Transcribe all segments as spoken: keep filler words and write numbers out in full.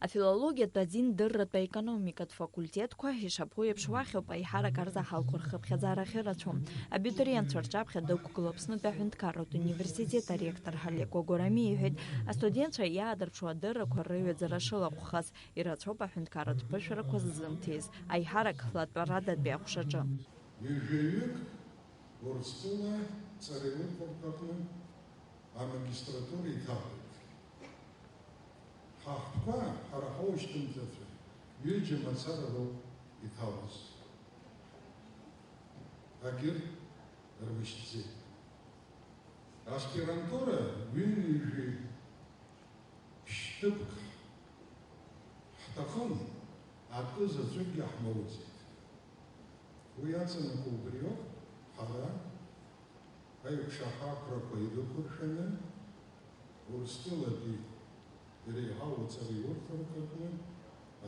Афилологиатә, азиндырратә, аекономикатә факультетқәа, ишаԥу еиԥш, уахь ауп аиҳарак арзаҳалқәа рхыԥхьаӡара ахьырацәоу. Абитуриентцәа рҿаԥхьа дықәгылоуп Аԥснытәи аҳәынҭқарратә университет аректор Ҳалико Гурами иҳәеит, астудентцәа иаадырԥшуа адыррақәа рыҩаӡара шылахәхаз, ирацәоуп аҳәынҭқарратә ԥышәарақәа ззымҭиз, аиҳарак латәарадатәи аҟәшаҿы. Ҩажәаҩык Урыстәыла ҵараиурҭақәа рҟны амагистратура иҭалеит. Ҳа ҳтәқәа, ҳара ҳаушьҭымҭацәа, ҩыџьа мацара роуп иҭалаз. Агьырҭ рмышьҭӡеит. Аспирантура ҩынҩажәи ԥшьҭыԥк ҳҭахын, атәы заҵәыкгьы ҳмоуӡеит. Уи аҵанакуа убриоуп ҳара аиқәшаҳаҭрақәа ирықәыршәаны, Урыстәылатәи иреиҳау аҵараиурҭақәа рҟны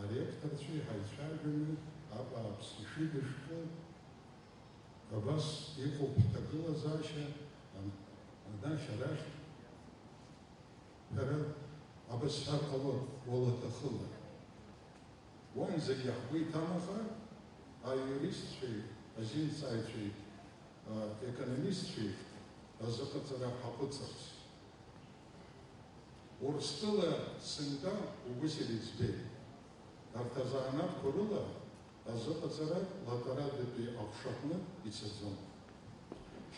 аректорцәеи ҳаицәажәаны, абааԥс, ишәыдышәкы, абас иҟоуп ҳҭагылазаашьа, ан-, анашә арахь, ҳәара абасҳәар ҟалоит, уалаҭахыла. Уанӡагьы ҳгәы иҭам, аха аиуристцәеи, азинҵааҩцәеи, аекономистцәеи азыҟаҵара ҳаҟәыҵырц. Урыстәыла сынтәа убыс иреиҵбеит. Арҭ азанааҭқәа рыла азыҟаҵара латәарадатәи аҟәшаҟны ицаӡом.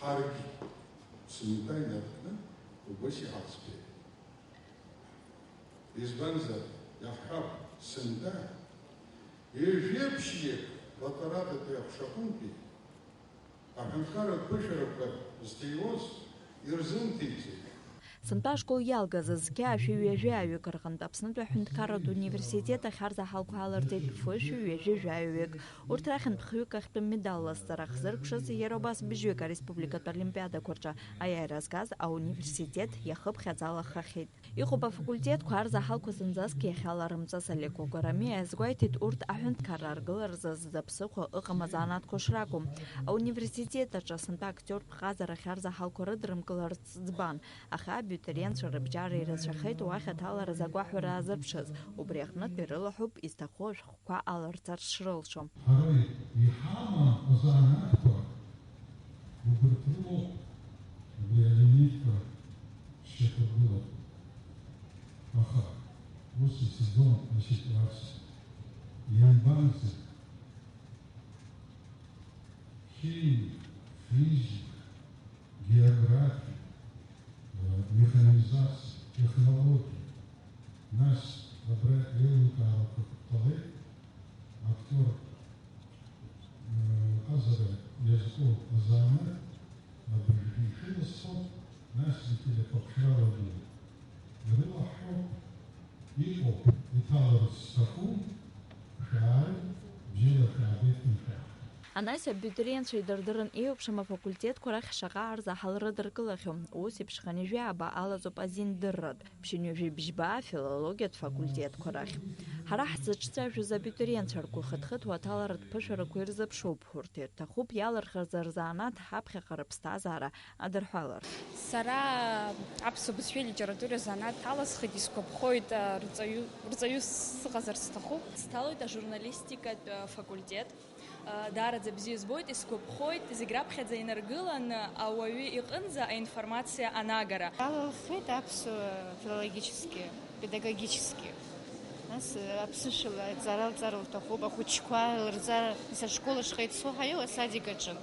Ҳаргь сынтәа инаркны убыс иҳаӡбеит. Избанзар, иаҳҳәап, сынтәа ҩажәеиԥшьҩык латәарадатәи аҟәшаҟынтәи аҳәынҭқарратә ԥышәарақәа зҭиуаз ирзымҭеиӡеит. Сынтәа ашкол иалгаз зқьи аашәи ҩажәи ааҩык рҟынтә Аԥснытәи аҳәынҭқарратә университет ахь арзаҳалқәа аларҵеит фышәи ҩажәи жәаҩык. Урҭ рахьынтә хҩык ахьтәы медал ласҵара ахьзыркәшаз, иара убас быжьҩык ареспубликатә олимпиадақәа рҿы аиааира згаз ауниверситет иахыԥхьаӡалахахьеит. Иҟоуп афакультетқәа арзаҳалқәа зынӡаск иахьаларымҵаз. Алеко Гурами азгәеиҭеит, урҭ аҳәынҭқарра аргыларазы зда ԥсыхәа ыҟам азанааҭқәа шракәу. Ауниверситет аҿы сынтәа актиортә ҟазарахь арзаҳалқәа рыдрымкыларц ӡбан, аха абитуриентцәа рыбжьара ирацәахеит уахь аҭалара закәаҳәара азырԥшыз. Убри аҟнытә ирылаҳәоуп изҭаху ашәҟәқәа аларҵар шрылшо. Ҳара иҳамам азанааҭқәа, убырҭ рылоуп уи алимитқәа шьақәыргылатәу. Аха ус ицаӡом аситуациа. Ианбанӡа? Химиа, физика, географиа, э, механизациа, технологиа. Нас абра еилукаарақәак ҟалеит, актиор, э, ҟазара иазку азанааҭ абыржәгьы ишәыласхо, нас зегьы телехәаԥшрала ду ирылаҳхуп, иҟоуп, иҭаларц зҭаху, шәааи, бзиала шәаабеит, шәааи. Анаҩс абитуриентцәа идырдырын еиуеиԥшым афакультетқәа рахь шаҟа арзаҳал рыдыркылахьоу. Ус еиԥш хынҩажәи ааба алаҵоуп азиндырратә, ԥшьынҩажәи бжьба афилологиатә факультетқәа рахь. Ҳара ҳзыҿцәажәоз абитуриентцәа ргәы хыҭхыҭуа аҭаларатә ԥышәарақәа ирзыԥшуп. Урҭ ирҭахуп иалырхыз рзанааҭ ҳаԥхьаҟа рыԥсҭазаара адырҳәалар. Сара аԥсуа бызшәеи литературеи азанааҭ аласхит, исгәаԥхоит, рҵаҩы, рҵаҩыс сыҟазар сҭахуп. Сҭалоит ажурналистикатә факультет. Даараӡа бзиа збоит, исгәаԥхоит, зегь раԥхьаӡа инаргыланы ауаҩы иҟынӡа аинформациа анагара. Алалхит аԥсуа филологически, педагогически. Нас аԥсышәала аҵара лҵар лҭахуп, ахәыҷқәа лырҵар, нас ашкол ашҟа ицо ҳаиуа асадик аҿы,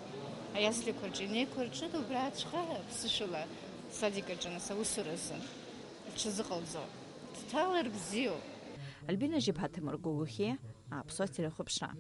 аиаслиқәа рҿы, инеиқәырҿын, убраҵәҟьа аԥсышәала асадик аҿы, нас аусуразы рҽазыҟалҵо. Дҭалар бзиоуп. Альбина Жьыбҳа, Ҭемыр Гогохиа, Аԥсуа телехәаԥшра.